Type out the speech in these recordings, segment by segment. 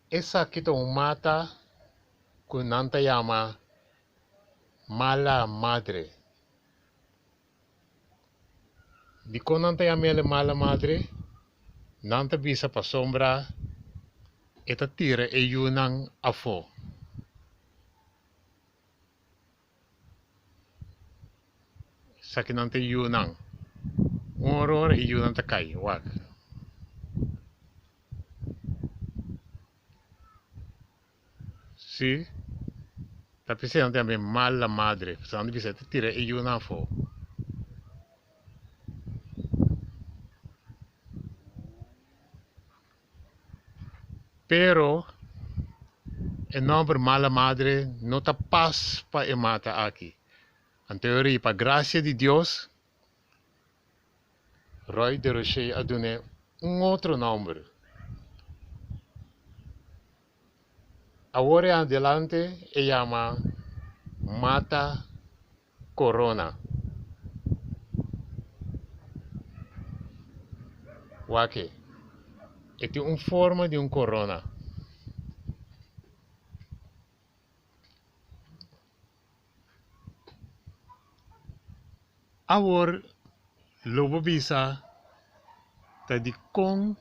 Esaki ta un mata ku nan ta yama mala madre. Dikon nan ta yam'el mala madre? Nan ta bisa pasobra e ta tira e yunan afó. Esakinan ta e yunan. Un ora ora e yunan ta kai, wak. Si, ta p'esei nan ta yam'é mala madre, pasobra nan ta bisa e ta tira e yunan afó. Pero e nomber mala madre no ta pas pa e mata aki. Anto e ri pa gracia di Dios, Roy Derocher a dun'é un otro nomber. Awor e adelante e yama Mata Corona. Wak e. E tin un forma di un corona. Awor lo bo bisa ta dikon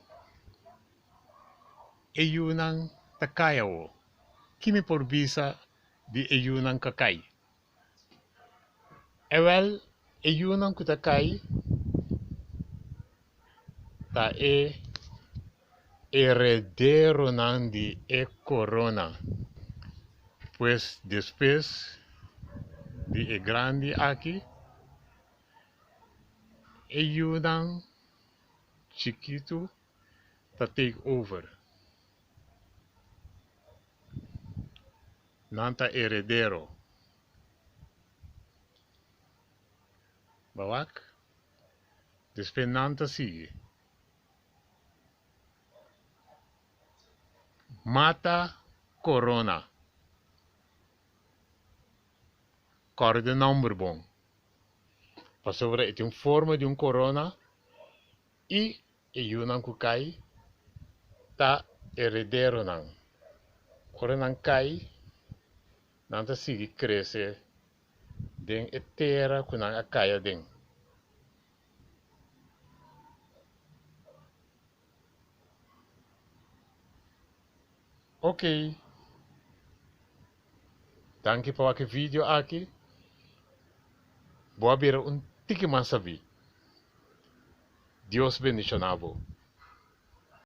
e yunan ta kai awor. Ki mi por bisa di e yunan ka kai? Ewel, e yunan ku ta kai ta e herederonan di e korona. Pues despues di e grandi aki, e yunan chikitu ta take over. Nan ta heredero. Bo wak? Despues nan ta sigui. Mata corona. Corda e nomber bon. Pasobra e tin forma di un corona y E yunan ku kai ta herederonan. Ora nan kai, nan ta sigui krese den e tera ku nan a kai aden. Oké, danki pa wak e video aki. Bo a bira un tiki mas sabí. Dios bendiciona bo.